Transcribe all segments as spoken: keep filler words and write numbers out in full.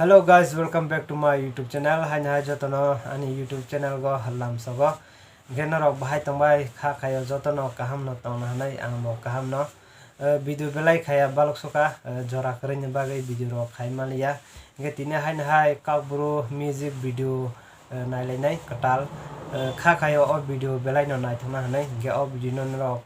Hello guys, welcome back to my YouTube channel. Haino hai jotono ani YouTube channel go lamsogo. Hwnkhe norok bahai tongbai kha khaio, jotono kaham no tongna hwnwi ang bo kaham no, eh, video belai khaya balok soka, eh, jora kwrwini bagwi video rok khai manliya. Hwnkhe tini haino hai Kakbru music video, eh, nailainai kwtal, eh, kha khaio o video belai no naithokna hwnwi. Hwnkhe o video no norok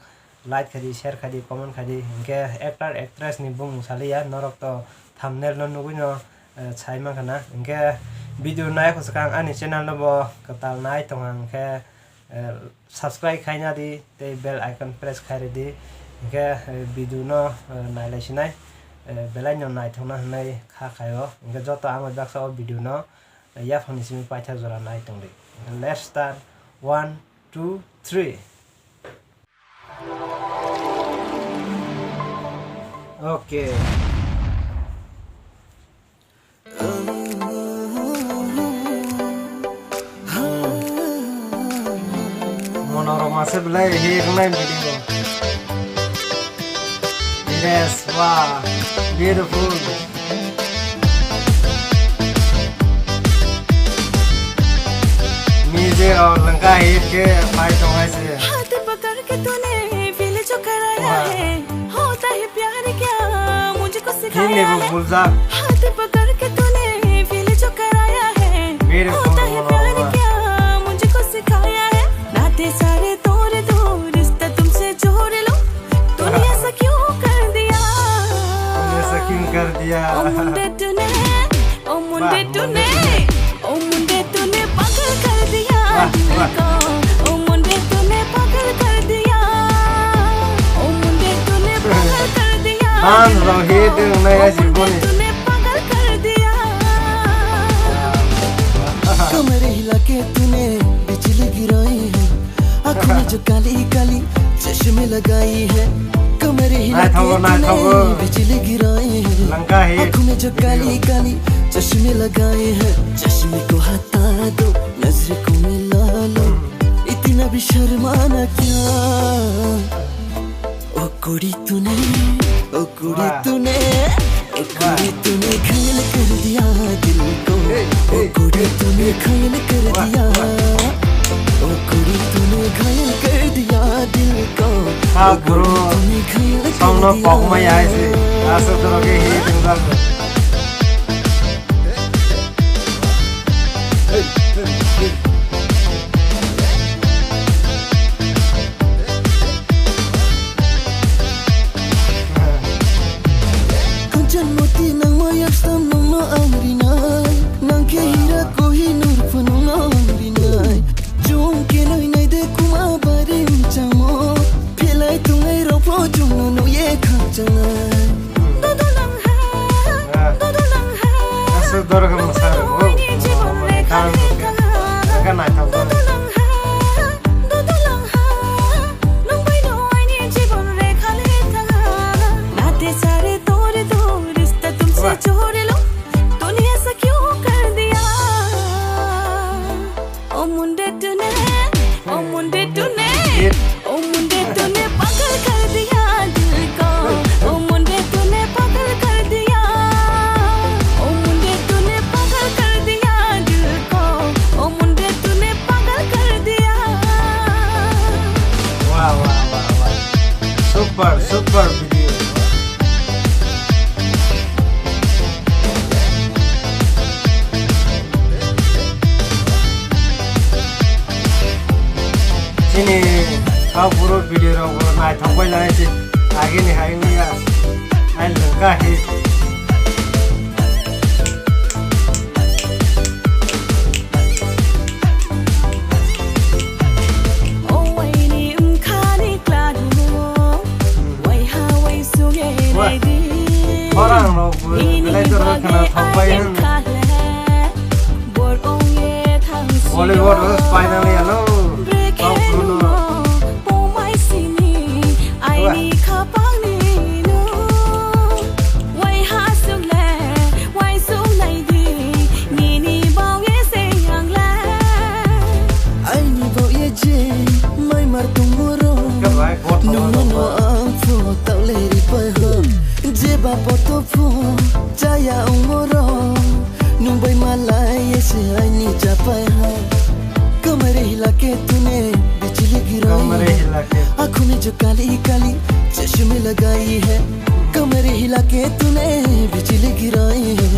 like khai di, share khai di, comment khai di. Hwnkhe actor, actress ni bumung saliya, norok to thumbnail no nugui no, eh, sai mankha na. Hwnkhe video nai khosokha ang ani channel no bo kwtal nai tongo, hwnkhe, eh, subscribe khaina di tei bell icon press khai ridi. Hwnkhe, eh, video no, eh, nailai sinai, eh, belai no naithokna hwnwi kha khaio. Hwnkhe joto ang bai baksa o video no, eh, yaphangni simi paitha jora nai tongdi. Let's start, one, two, three. Okay. Monorama se belai hik nai video. Yes, wow, beautiful. Music rok langka hit ke pai tongai se. हाथ पकड़ के तूने फील जो कराया है, होता है प्यार क्या मुझको सिखाया है। Hindi bo buljak. हाथ पकड़ के तूने फील जो कराया है, beautiful होता है प्यार क्या मुझको सिखाया है। नाते सारे तोड़ दो, रिश्ता तुमसे जोड़ लो। तूने ऐसा क्यों कर दिया? तूने ऐसा क्यों कर दिया? ओ मुंडे तूने, ओ मुंडे तूने, ओ मुंडे तूने पागल कर दिया दिल को। ओ मुंडे तूने पागल कर दिया। ओ मुंडे तूने पागल कर दिया दिल को। ओ मुंडे तूने पागल कर दिया। कमर हिला के तूने बिजली गिराई है। आँखों में जो काली काली चश्मे लगाई है, कमर हिला के तूने बिजली गिराई है। आँखों में जो काली काली चश्मे लगाए हैं, चश्मे को हटा दो, नजर को मिला लो, इतना भी शर्माना क्या। ओ कुड़ी तूने, ओ कुड़ी तूने, ओ कुड़ी तूने घायल कर दिया दिल को। ओ कुड़ी तूने घायल कर दिया। ओ कुड़ी तूने घायल कर दिया दिल को। ओ कुड़ी तूने घायल कर दिया। Kanchan moti nangma yaksam nungno ang rinai. Nangkhe hira Kohinoor pho nungno ang rinai. Chwng khe nai nai de kuma bari mchangmo. Phelai tungai rok pho chwngno nuye khakchangnai. Dodo langha, dodo langha. Aswk dorkha mwsarok bo. Nungbai no aini jibon rekha lekha. Naithok. Dodo langha, dodo langha. Nungbai no aini jibon rekha lekha. Naate saare toh do, rishta tumse jod lo. Duniya se kyun kar diya? O munde tune, o munde tune, o munde tune pagal kar diya dil ko. O munde tune pagal kar diya. O munde tune pagal kar diya dil ko. O munde tune pagal kar diya. Wow, wow, wow, wow. Super, super video. Chini Kakbru video rok bo naithok bai lai se agini hai wngya. Hai lengka hi. O waini wngkhani klago, waiha waisung e naidi. Khorang rok bo belai jora khwna thok bai hwn. Bor ong e thang si. Bollywood o final ya lo. Break e nuno, o mai sini, aini khapang ni nu. Waiha sung le, waisung naidi, nini bau e se ang le. Aini bau e je mai mar tongmo rok, nungno no ang pho tau le ri pai ho. Jeba poto pho chaya ongmo rok, Nung bai malai aise aini chapai ha. Kamare hila ke tune bijli girai hai. आंखों में जो काली काली चश्मे लगाई है, कमर हिला के तूने बिजली गिराई है।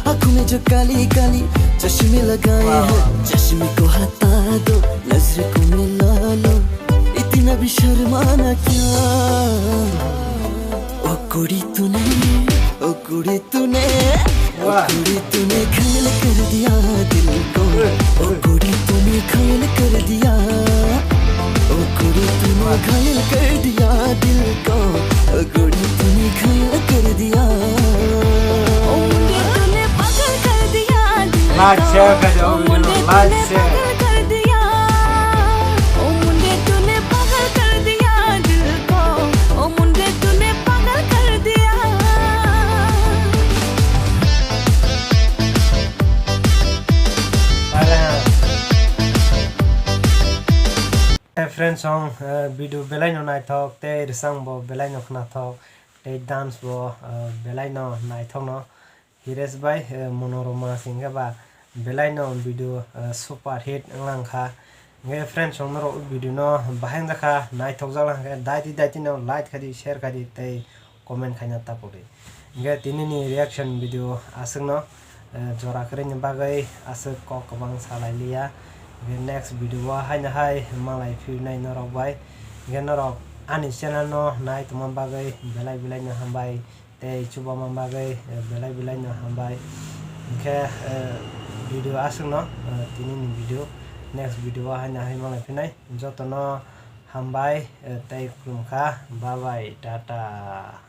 आंखों में जो काली काली चश्मे लगाए हैं, चश्मे को हटा दो, नजर को मिला लो, इतना भी शर्माना क्या। ओ कुड़ी तूने, ओ कुड़ी तूने, ओ वाह। कुड़ी तूने घायल कर दिया दिल को। ओ कुड़ी तूने घायल कर दिया। ओ कुड़ी तूने घायल कर दिया दिल को। ओ कुड़ी तूने घायल कर दिया। ओ मुंडे तूने पागल कर दिया दिल को। लाइक शेयर कर दो, ओ मुंडे लाइक तूने शेयर। पागल कर दिया। ओ मुंडे तूने पागल कर दिया दिल को। ओ मुंडे तूने पागल कर दिया। Friends song, eh, video belai no naithok tei rwchang bo belai no khnathok tei dance bo, eh, belai no naithok no. Hires bai, eh, Monoroma singkhe ba belai no video, eh, super hit wnglang kha. Hingkhe friends song norok video no bahai wngjakha naithok jak lang khe daiti daiti no like khai di, share khai di tei comment khaina ta pori. Hingkhe tini ni reaction video aswk no, eh, jora kwrwi ni bagwi aswk kok kwbang salai liya. Hingkhe next video o haino hai malai phirnai norok bai. Hingkhe norok ani channel no nai tongma bagwi belai belai no hambai tei chubama bagwi, eh, belai belai no hambai. Hingkhe, eh, video aswk no, eh, tini ni video next video o haino hai malai phinai joto no hambai, eh, tei khulum kha. Bye bye, tata.